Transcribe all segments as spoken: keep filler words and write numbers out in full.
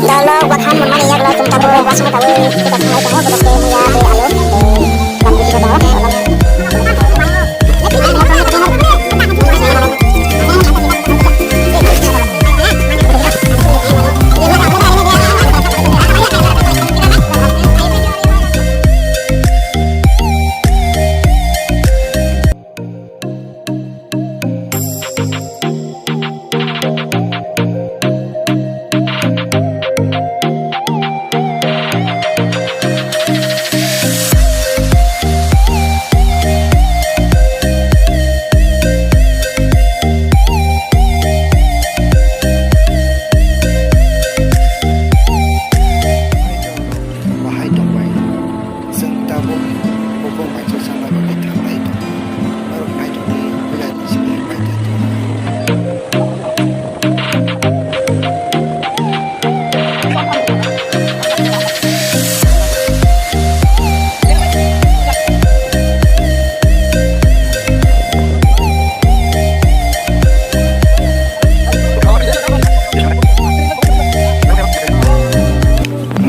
Dolo wakhan mwnmani yagulo chwng tabuk wasung tabuk, tei tabuk thanglai tongo, tei tabuk tei muya tei alu tei lam kuchuk tongo. Bahai tongbai. Chwng tabuk buphang bai chwng sana bagwi thanglai tongo. Norok naitugwi puila ni simi bai tei tongo.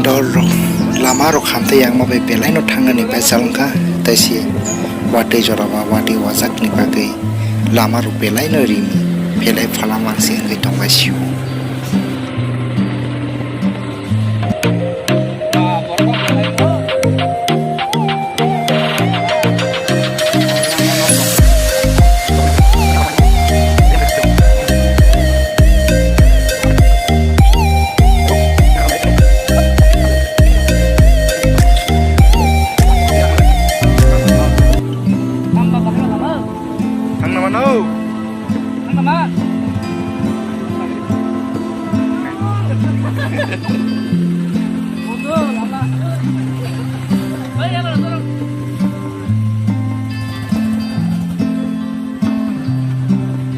Dol rok lama rok hamtwi yangma bai belai no thangnani baichal wngkha, tei se watwi jora ba watwi wajak ni bagwi lama rok belai no rimi belai phala mangsi wngwi tongbai sio. Thangna mano.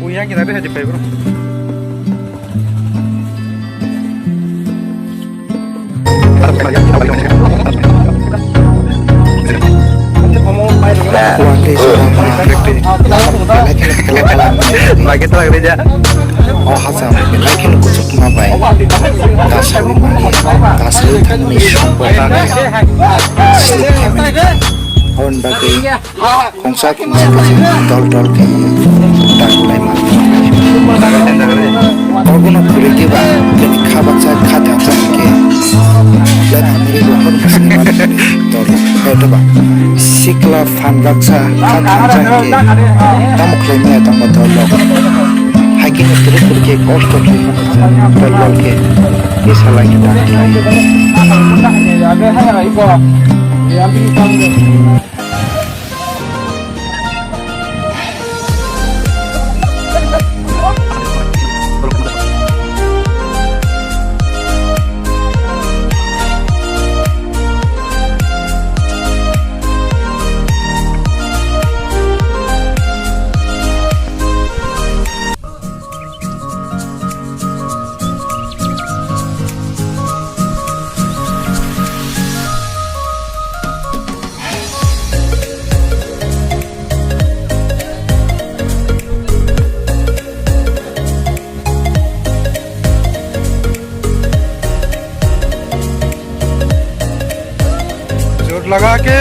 Uya kita deh aja, bro. Watwi jora ma belai kheno kela kela mani. O hachal belai kheno kuchukma bai kasawi mani, kasawi thangni songbo tangwi sini khaimani. Aboni bagwi khongsa khongsa khe dol dol khe dagulai mano. Obono kwrwi diba, bini kha baksa kha thansa khe le thangwi rohor bising mano dol. Hwtwba sikla phan baksa kha thansa khe tamo khlai maya tongma dol rok. Hai khe kwrwi kwrwi khe kosto khlai mano dol dol khe kisa lai khe dagulai. जोर लगा के।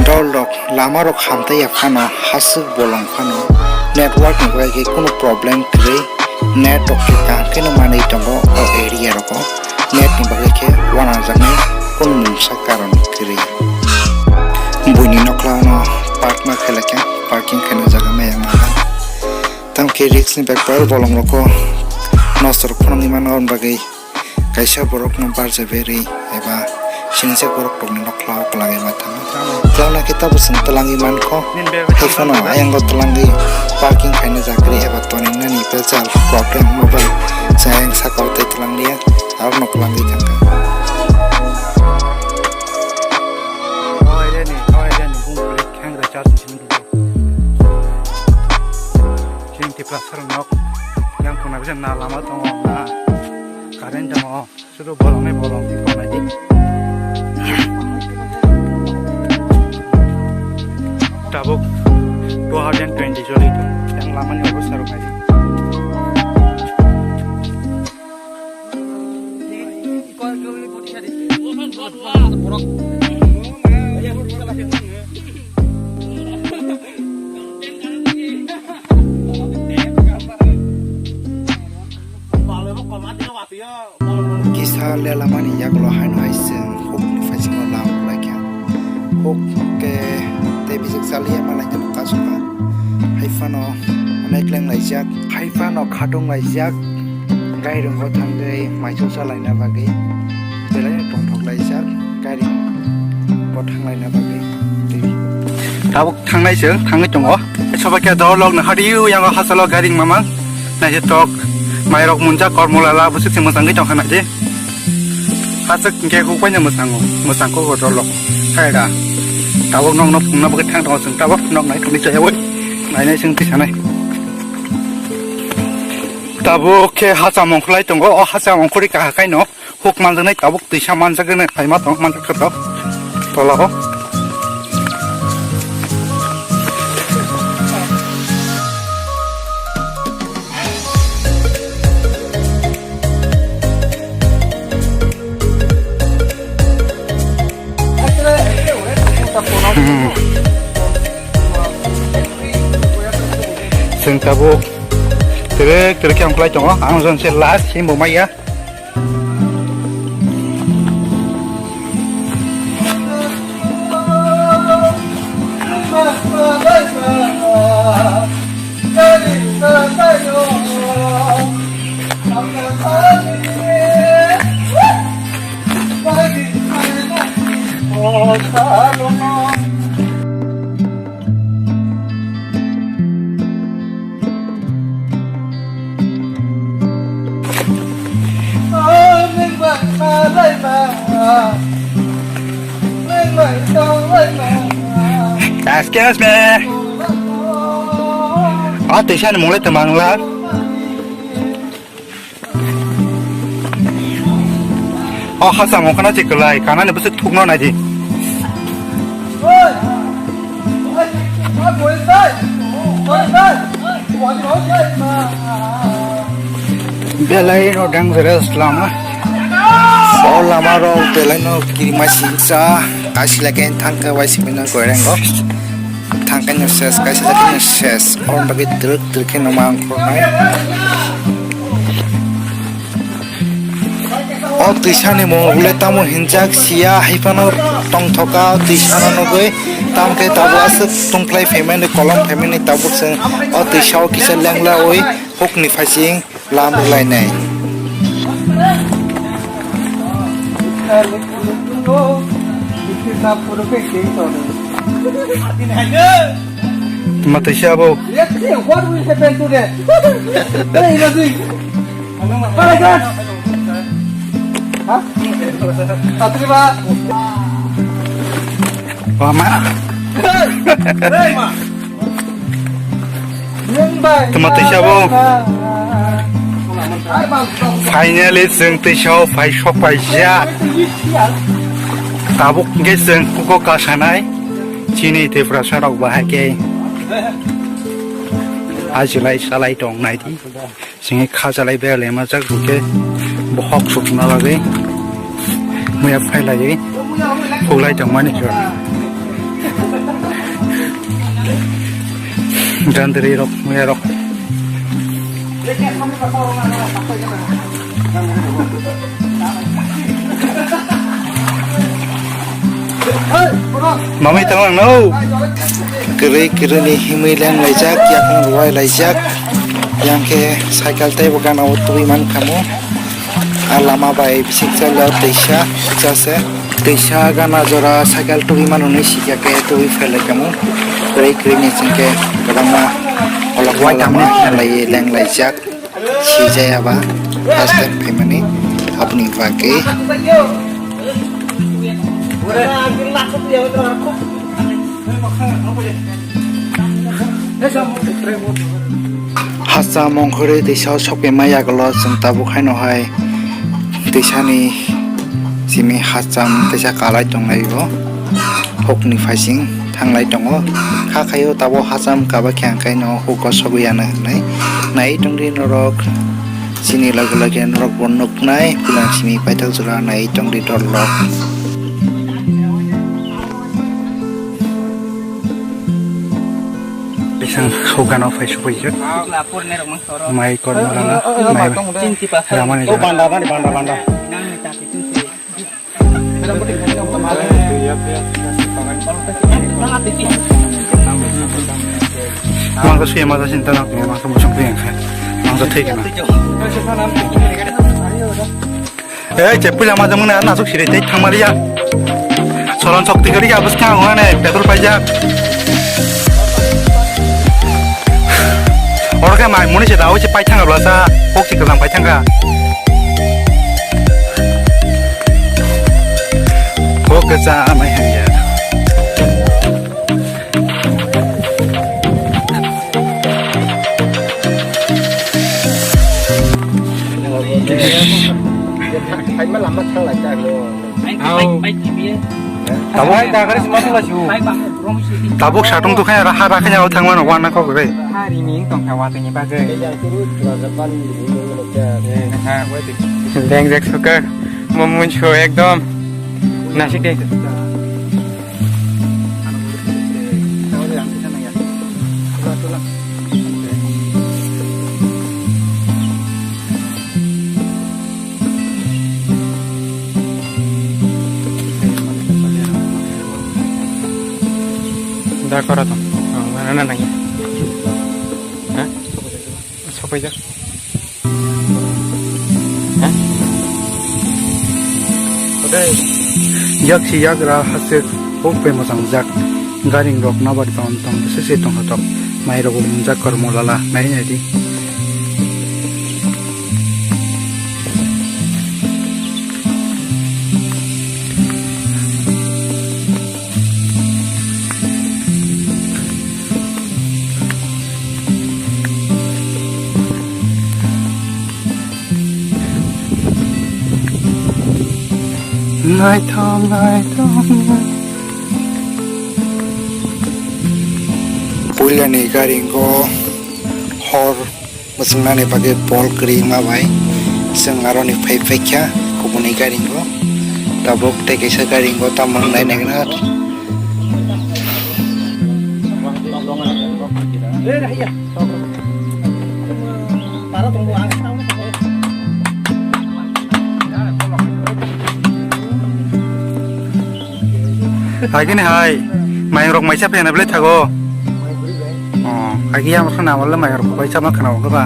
Dol rok lama rok hamtaiya phano, haswk bolong phano, network ni bagwi khe kunu problem kwrwi, net rok khe kaham kheno manwi tongo o area rogo. Net ni bagwi khe uanajaknai kunu mungsa karon kwrwi. Buini nokla no Park ma khailai kha, parking khaina jaga maya ma. Tamkhe risk ni bepar bolong rokho nosto rok phano ni mano, aboni bagwi kaisa borok no barja berwi eba sinijak borok rok ni nokla o kwlangwi ma thango. Tei nokha khe tabuk chwng twlangwi mankho, hai phano ayang o twlangwi parking khaina jaga ri eba toningnani bejal problem wngma bai chwng ayang saka o tei twlang liya, aro no kwlangwi thangkha. Chini Tiprasa rok nok yang khuna bisa na lama tongo na current tongo, sudu bolong ni bolong di kona di. Tabuk two thousand twenty joli tu yang lama ni obosar rok nai. Kisa lelamani yagulo haino hai chwng hukni phaisingo lam laikha. Huk ke tei bijik chaliya manai khe kasukha. Hai phano onek leng laijak. Hai phano khatung laijak. Gairungo thangwi maichuk chalaina bagwi belai tongthok laijak. Gairungo thanglaina bagwi. Tabuk thangnai chwng, thangwi tongo. Sobai khe dorlok no hadi yango hachalo gairing mamang. Naithotok mairok munjak kormo lala bwswk se mwchangwi tongkha naidi. Hachwk hinkhe hukbaino mwchango, mwchangkho dorlok. Haida. Tabuk nokno phungna bagwi thang tongo chwng, tabuk nok nai thangwi chayawi. Nainai chwng twi sanai. Tabuk khe hacham ongkhlai tongo, o hacham ongkhorwi kaha kaino. Huk manjaknai tabuk twisa manjaknai phaima tong manjak khe tok tola o. Hmm. Chwng tabuk twrwk twrwk khe ongkhlai tongo, ang joni se last himbo maya. Excuse me. Ah, teisa ni mole temang la. O hacham ongkhorna se kwlai, kanani bwswk thukno naidi. Belai no dangerous lama. O lama rok belai no kirima singsa, kaisa lake thangkhe wai simi no goirengo. Thangkhe no ses, kaisa lake no ses. Oro bagwi twrwk twrwk khe no ma ongkhornai. O twisani mung le tamo hinjak sia, hai phano tongthoka twisano nugwi, tamo khe tabuk aswk tungphlai phaimani, kolom phaimani, tabuk chwng o twisao kisa lenglawi hukni phaising lam rwlainai. Tma twi se abo? What will happen today? Hey, Imazing. Para gas. Ha? Satri ba. Lama. Hey, hey, ma. Tma twi se abo? Finally, chwng twi sao phai sok paijak. Tabuk hwnkhe chwng kuko kasanai. Chini Tiprasa rok bahai khe ajulai salai tong nai di. Chini khajalai belai majak hwnkhe bohok sukna bagwi muya phai lai. Phuklai tongmani jora. Jandri rok, muya rok. Mamai tang lang no. Kwrwi kwrwi ni himwi leng laijak, yakung ruwai laijak. Yang khe cycle tei bo gana o twi man kamo. A lama bai bising chalya teisa, teisa se. Teisa gana jora cycle twi man hwnwi sikya khe twi phelai kamo. Kwrwi kwrwi ni chwng khe kwbangma olok wai lama tamo lai leng laijak. Sijaya ba first time phaimani aboni bagwi. Hacham ongkhorwi teisa o sokphaima yagulo chwng tabuk haino hai teisani simi hacham teisa kalai tonglai o hokni phaising. Thanglai tongo. Kha khaio tabuk hacham kaba khe ang khe no hugo sogwi ano hinwi. Nai tongdi norok chini loge loge norok bo nuknai puila simi paithak jora nai tongdi dol rok. Bising hugano phai sophaijak. Mai kormo rana, mai ramani. Banda, banda, banda. Mangsa suya masa sinta na kuya mangsa busung kuya kha. Mangsa thai kana. Eh, je puila ma jamung na nasuk siri tei thangmaliya. Soron sokti gari ya bus kha ngane petrol paijak. Oro khe mai muni se dawi se pai thanga blasa. Kok si kajang pai thangka. Kok kacha mai hanya. Tabuk satung tu kaya raha raha kaya thangmano wana kok bai. Hari ni tong khawa tini bagwi. Lengjak sukar. Mo muncho ekdom nasik de. Da kora to. Oh, mana na nai. Ha? Sopaijak. Yak si yak ra hasik huk pe mosang jak. Garing rok nabari tong tong se se tong hotok. Mai rok bo munjak kor molala nai nai di. Naithok, naithok. Puilani garingo hor mwchwngnani bagwi bol kwrwi wngma bai chwng aroni phai phaikha kubuni garingo. Tabuk tei kaisa garingo tamo wngnai naikha. Hai khe ni hai, mayung rok maisa phai na belai thago. Oh, hai khe yang rok na wala mayung rok bai chama khana wala ba.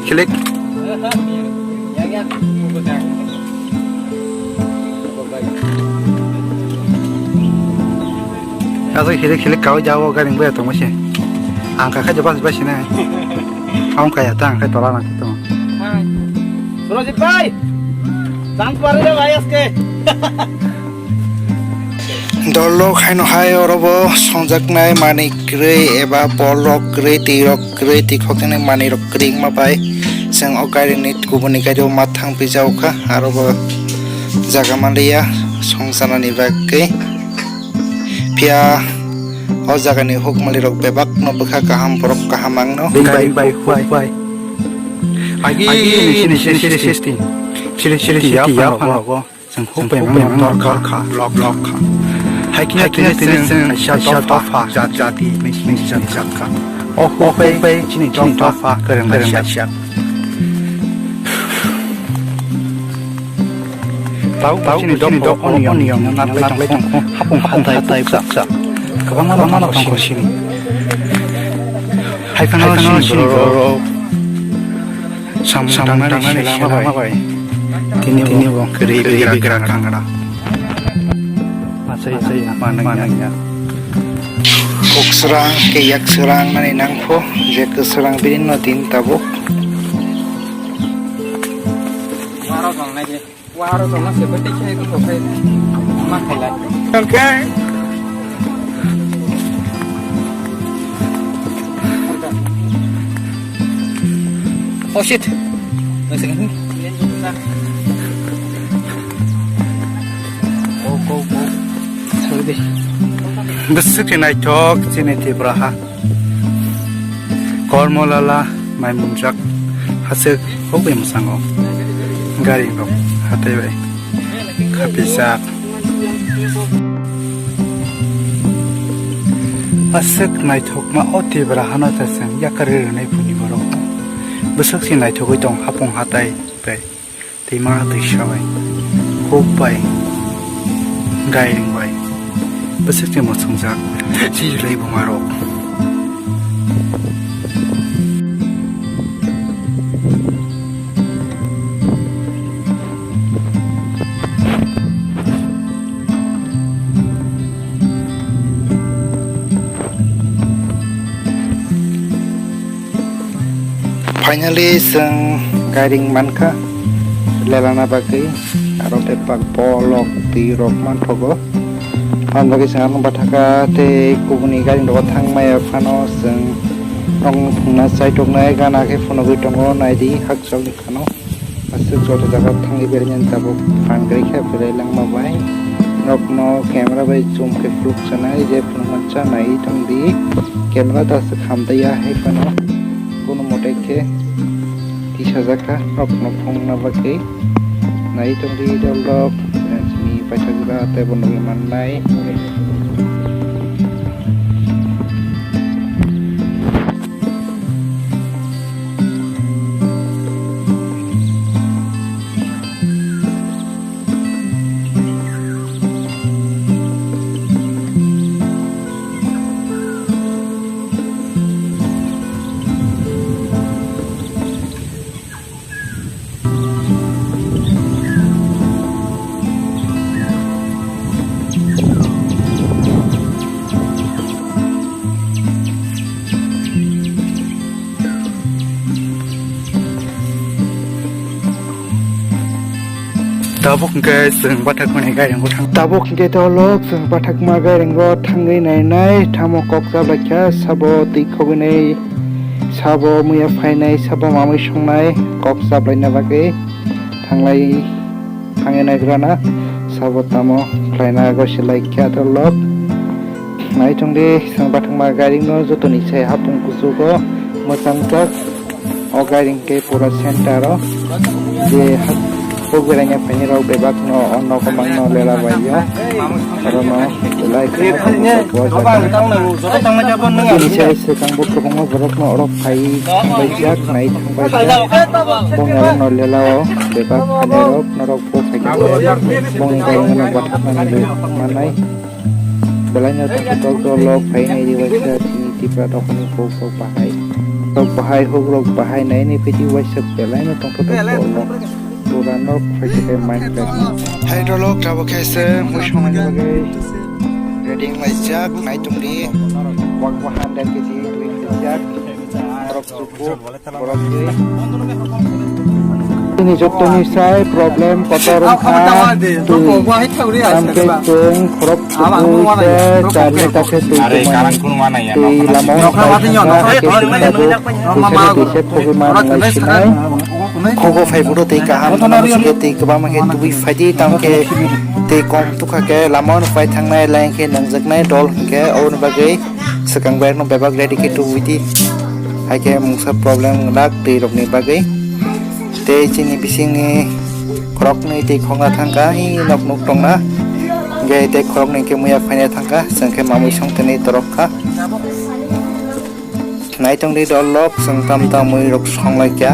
Khilik. Kaso khilik khilik kawi jago garing bai tongma se. Ang kha khajo bas bai sina. Ang kaya ta ang kha tola nang tong. Surajit bhai, chance pare re bhai aske. Dolrok haino hai oro bo songjaknai manwi kwrwi eba bolrok kwrwi, twirok kwrwi, twi khokjaknai manwirok kwrwi wngma bai chwng o garini kubuni gari o ma thang pijao kha, aro bo jaga manliya songchanani bagwi. Phiya o jagani huk manwirok bebak no bwkha kaham, borok kaham ang no. Bai, bai, bai, bai. Agi, agi, sini, sini, sini, sini. Sini, sini, sini, ya, ya, phano. Chwng huk bai mano dorkar kha, lok lok kha. Hai khe tini chwng kaisa dopha jat jati ming ming jat jat kha. O huk bai chini dopha kwrwng bai siya. Tau, tau, chini dok, dok, oni, oni, oni, naklai tong, hapung, hapung, hatai, tai, chak, chak. Kwbangma, kwbangma, tong, sini. Hai phano, sini, borok, samung, samung, tangnani, tangnani, selama, selama, bai. Tini, tini, bo, kwrwi, kwrwi, kwrwi, kwrwi, kwrwi. Asai, asai, manang, manang, ya. Kok srang, ke yak srang, nani nangkho, je kwsrang, bini no din tabuk. Okay. Oh shit. Wait a second. Go, go, go. Sorry. Bwswk se naithok chini Tripura ha. Kormolala maimunjak haswk hokbai mwsango gari rok hatai bai khapijak. Aswk naithokma o Tripura hano ta chwng yakarwi rwnai phuni borok. Bwswk se naithogwi tong hapung hatai bai. Twima twisa bai, huk bai, gairing bai, bwswk se mwchungjak, chijlai buma rok. Finally, chwng gairing mankha lelana bagwi, aro bebak bolok twi rok manthogo. Aboni bagwi chwng ano bathakha tei kubuni gairing rogo thang maya phano chwng nokni phungna chaitoknai gana khe phunugwi tongo, naidi hakchalni phano. Aswk joto jaga thangwi beraina tabuk phan kwrwi khe belai langma bai. Norokno camera bai chum khe phuluk sanai je phunukmani cha nai tongdi. Camera ta aswk hamtaiya hai phano kono mote khe tisajak kha norokno phunukna bagwi. Nai tongdi dol rok, chini paithakjak tei bo nugwi mannai. Tabuk hwnkhe chwng bathakmani gairingo thang. Tabuk hwnkhe tolok chwng bathakma gairingo thangwi nainai, tamo kok chablai kha, sabo twi khogwi nai, sabo muya phainai, sabo mamwi songnai kok chablaina bagwi thanglai. Thangwi naigrana sabo tamo khlaina gosilai kha tolok. Naitongdi chwng bathakma gairingno jotoni se hapung kuchugo mwchangjak. O gairing khe pura center o je hak-, huk beraina phainai rok bebak no o nogo mangno lela bai o. Orono belai kheno tabuk o jaga. Bini se swkang bo kwbangma borok no oro phai thangbaijak, nai thangbaijak. Bongni oro no lela o bebak phainai rok norok bo phaikha khe bongni gairing no bathaknani manai. Belai no tongthok tongthok lok phainai ri waisa chini Tripura rok ni huk rok bahai. Rok bahai huk rok bahai nai ni phaidi waisa belai no tongthok tongthok lok. Pura nok phaikhe mind fresh. Hai rok tabuk khe se mui songmani bagwi ready wnglaijak, naitongdi. Wak bo hundred K G twi khaijak. Borok suku, borok twi. Chini jottoni sai problem kotor wngkha twi. Tamkhe chwng khorok suku se charni ta khe twi tumani. Twi lama o phai thangkha, hakhe chwng tabuk twi sero twi se phogwi ma nwnglai sinai. Khogo phai phuru twi kaham wngkha, twi kwbangma khe tubui phaidi, tamo khe twi kom tukha khe lama o phai thangnai, line khe nangjaknai dol hinkhe, oboni bagwi swkang bai no bebak ready khe tubui di. Hai khe mungsa problem wnglak twi rok ni bagwi. Tei chini bisingni khoroknwi twi khokna thangkha, hi nok nuk tongna. Hinkhe tei khoroknwi khe muya phaina thangkha, chwng khe mamui song tini torok kha. Naitongdi dol rok, chwng tam tam mui rok song lai kha.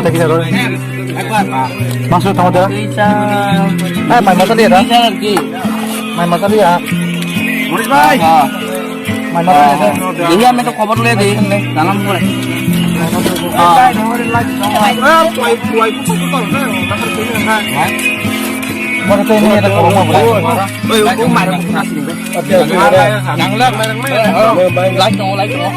tong tei kisa ro. Mangso tong tei. Eh, mai masa liya da? Mai masa liya. Muris bhai. Mai masa liya da? Ini ame to khobor le de. Dalam pore. Masa tei ini ada khobor apa? Oi, oi, oi, mai. Nangla, mai, mai. Like tong, like tong.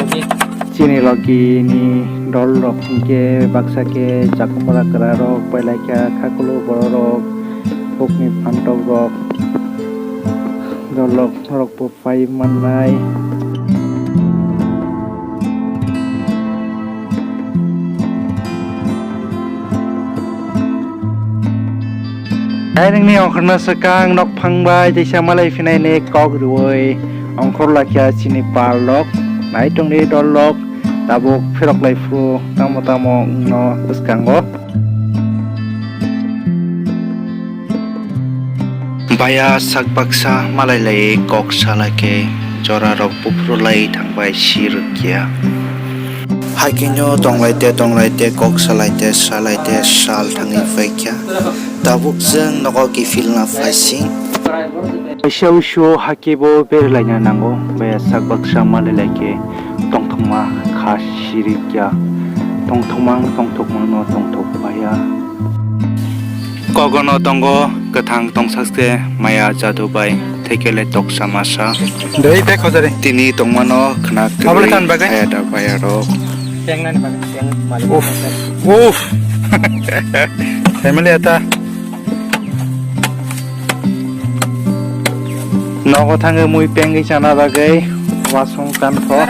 logi. Chini logi ni dol rok hwnkhe baksa khe chakhumra kwra rok, pailakha khakhuluk borok rok, hukni phantok rok, dol rok norok bo pai mannai. Nai nini ongkhorna swkang nokphang bai teisa malai phinai ni kok rwui ongkhor lakha chini pal rok. Nai tongni dol rok tabuk phirok lai phuru tamo tamo wngno bwskango. Baya sak baksa malai lai kok salai khe jora rok buphuru lai thangbai si rwkya. Hakhe no tonglai te tonglai te kok salai te salai te sal thangwi phaikha. Tabuk chwng nogo kiphilna phaising. Kaisa usu hakhe bo berlaina nango, baya sak baksa malai lai khe tongthokma kha si rwkya. Tongthokmang tongthokmang no tongthok baya. Kogono tongo kwthang tongsak se maya jadu bai thekele toksa masa. Dei bek hojari. Tini tongmano khna kwrwi tan bagwi? Haya da baya rok. Tengnani bagwi, teng malik. Uff, uff. Family ata. Nogo thangwi mui pengwi chana bagwi wasung kantho.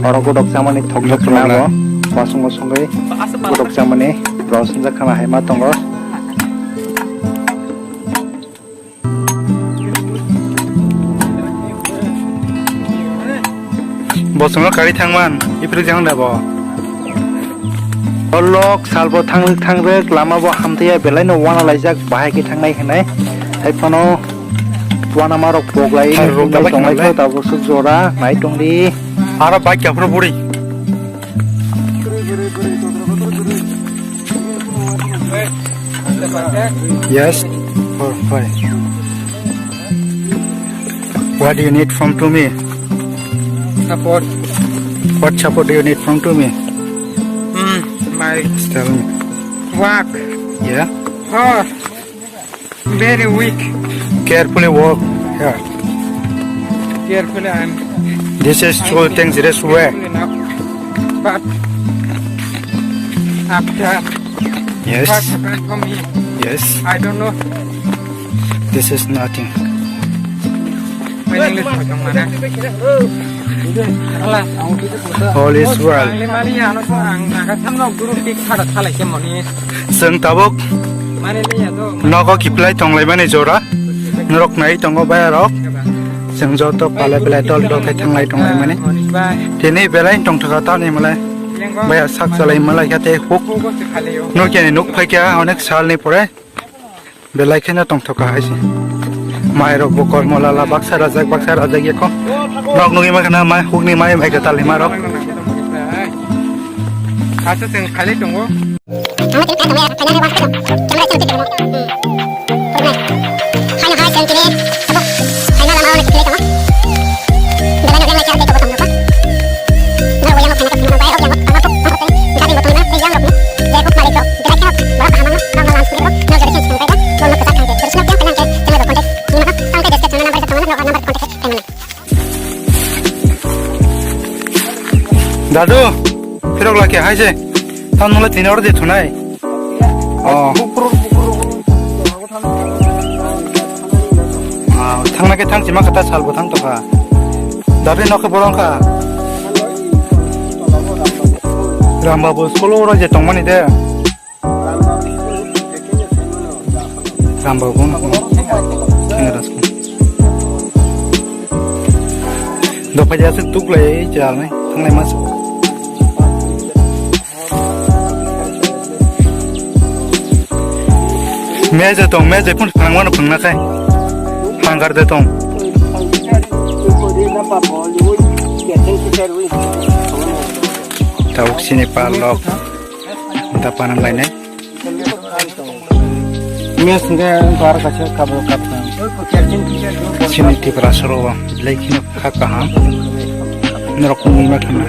Oro godok chamani thokjak khna bo. Wasungo songwi godok chamani rosonjak khna hai ma tongo. Bosongno kari thangman, iphuru jang da bo. O lok salbo thangrwk thangrwk, lama bo hamthaya, belai no wana laijak, bahai khe thangnai hinwi. Hai phano wana marok poglai, tonglaikho, tabuk swk jora, nai tongdi. Aro bike aphuru buri. Yes. Oh, hi. What do you need from to me? Support. What support do you need from to me? Hmm, my Tell me. Work. Yeah. Oh. Very weak. Carefully walk here. Carefully, I'm. This is too dangerous way. Carefully now. But after, yes, what happened for me? Yes. I don't know. This is nothing. All is well. Chwng tabuk nogo kiphilai tonglaimani jora. Norok nai tongo bayarok. Chwng joto palai palai dol dol khai thanglai tonglaimani. Tini belai tongthokha tamni malai. Baya sak chalai malai kha tei huk. Nokiani nuk phaikha onek salni pore. Belai kheno tongthokha hai se. Mai rok bo kormo lala baksa rajak, baksa rajak ya kho. Nok nugwi ma khana mai hukni mai bai kwtal ni ma rok. Asa chwng khalai tongo. Dadu, phirok laki hai je. Tamo le tini oro de thunai. Oh. Ah, thangna khe thang sima kata salbo thang tokha. Dabe nokhe borok wngkha. Rambabu school o oro je tongmani de. Rambabu no. Dophai jasuk tuklai chalnai thanglai mas. Mejai tong, mejai phun phangmano phangna khai. Hangar de tong. Tabuk sini parlok. Da panang lainai. Mes hingke bar kaisa kabo kabo. Sini Tripura soro belai kheno kha kaham. Norok wngwi ma khana.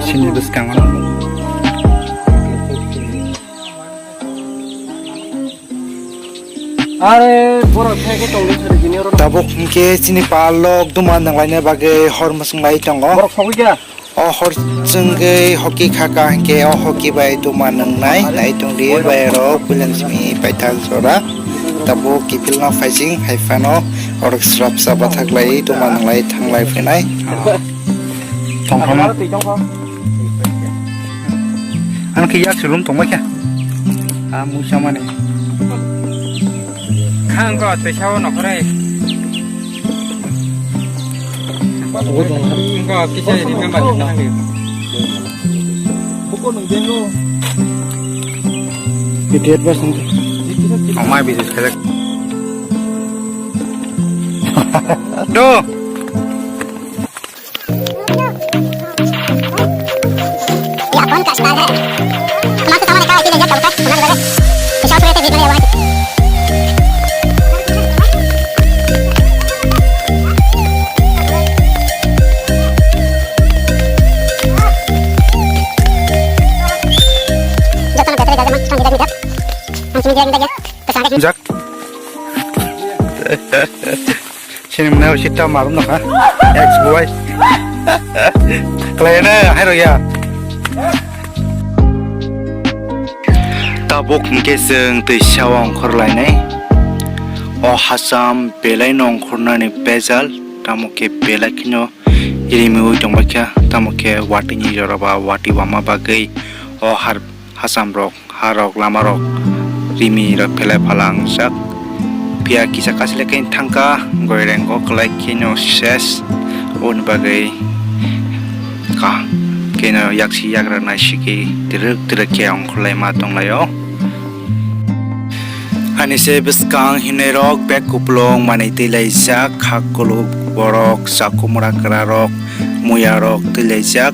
Sini bwskango. Are borok khe khe tongwi sari jini oro. Tabuk hingke sini parlok duma nanglaina bagwi hor mwswng lai tongo. Borok sogwi kha. O hor chwngwi hoki khaka hinkhe o hoki bai duma nwngnai nai tongdi bai rok puilan simi paithak jora. Tabuk kiphilno phaising hai phano orok srapsa bathak lai duma nwnglai thanglai phinai. Tongkhono. Ano khe yak sulum tongbai kha. A musa mani. Khang ko tei sao nokhore. Ko kisa ni member ni. Idiot ba sung. Amai bisnis kajak. Do. Jak. Sini mwnai sita marum nokha. Ex boy. Kelaina hai rok ya. Tabuk hingke chwng twi sawa ongkhor lainai. O hacham belai no ongkhornani bejal, tamo khe belai kheno rimiui tongbaikha, tamo khe watwi ni jora ba watwi wama bagwi o har hacham rok. Harok, lamarok, rimi rok phelai phalangjak. Phiya kisa kasilai khe thangkha, goirengo kwlai kheno ses. Aboni bagwi ka, kheno yaksi yagra naisigwi twrwk twrwk khe ongkhorlai ma tonglaio. Ani se bwskang hinwi rok bek kupulung manwi twilaijak, khak kuluk borok, chaku mura kwrarok, muyarok twilaijak.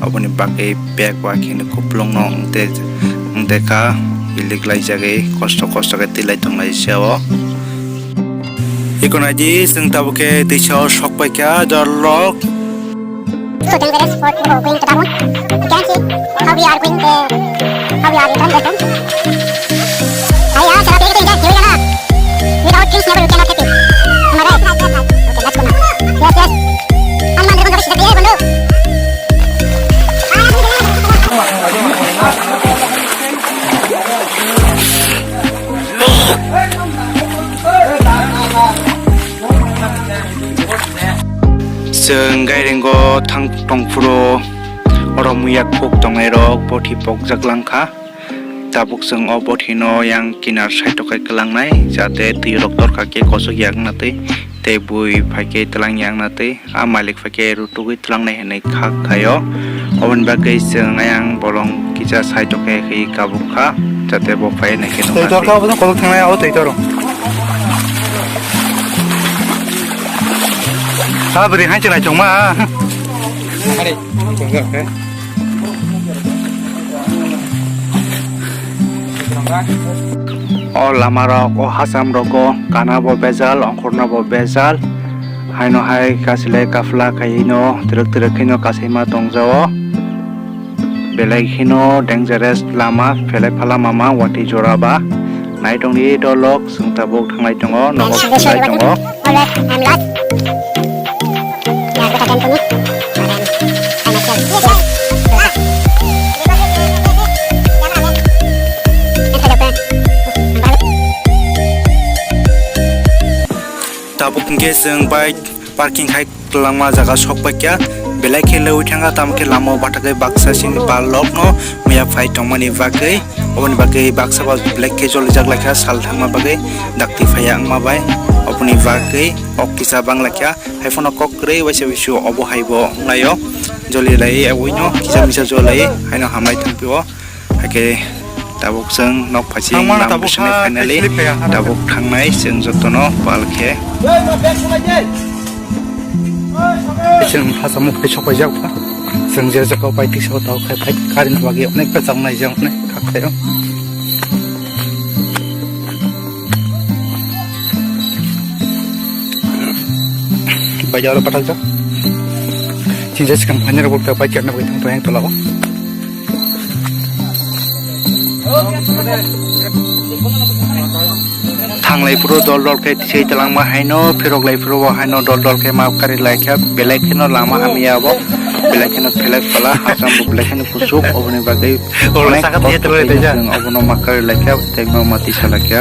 Aboni bagwi bek ba kheno kupulungno wngte, wngte kha, ilik laijagwi kosto kosto khe twilai tonglai se o. Iko naidi, chwng tabuk khe twisa o sok paikha, jorlok. So dangerous for people going to that one. You can see how we are going there, how we are in front of them. Hey, yaar, sara peke to enjoy, without drinks, never you cannot happy. Am I right? Okay, let's go now. Yes, yes. Hanuman, देखो, उनको सीधा दिया है, बंदो। Chwng gairengo thang tongphuru oro muya khuk tongnairok bothi pokjak langkha. Tabuk chwng o bothino yang kinar side o khe kwlangnai, jate twi rok dorkha khe kosok yakna twi, tei bui phai khe twlang yakna twi, a malik phai khe rutugwi twlangnai hinwi kha khaio. Oboni bagwi chwng ayang bolong kisa side o khe khe kabuk kha, jate bo phai nai khe twi nukha dorkha twi. Obo kolok thangnai abo twi toro. Ha bwrwi hai chwng nai chwngma. Hari. O lama rok, o hacham rogo kana bo bejal, ongkhorna bo bejal. Haino hai kasilai kafla khaino twrwk twrwk khaino kasaima tongjao. Belai kheno dangerous lama, phelai phala mama watwi jora ba. Naitongdi dolok, chwng tabuk thanglai tongo, nogo thanglai tongo. Alright, I'm lost. Yeah, what happened to me? What happened? I'm at fail. Yes, sir. Tabuk hingke chwng bike Parking khai kwlangma jaga sok paikha, belai khe lewi thangkha, tamo khe lama o bathagwi baksa sini ba lok no miya phai tongmani bagwi, oboni bagwi baksa ba belai khe jolijak laikha sal thangma bagwi, dakti phaiya wngma bai, oboni bagwi kok kisa bang laikha, hai phano kok kwrwi waisa wisu obo hai bo wnglaio, joli lai ewino kisa misa joli lai, haino hamlai thangpio. Hakhe tabuk chwng nok phaising Thangmano lam tabuk bwswkni ha, finally slip kaya ha. Tabuk thangnai chwng jotono pal khe. Chwng hasamuk tei sopaijak pha. Chwng je jaga o pai tisa o tabuk khai phai karini bagwi onek ta chang nai jang onek kha khaio. Bai aro pathak jak. Chini je swkang phainai rok bo bai khe nugwi thang tongo yang tola o. Thanglai phuru dol dol khe tisai talangma haino, phirok lai phuru bo haino dol dol khe ma kari lai kha, belai kheno lama hamya bo, belai kheno phelek phala, hacham bo belai kheno kuchuk, oboni bagwi onek saka kosto tiyatro le khaino teja. Chwng obono ma kari lai kha, tei ma mati sa lai kha.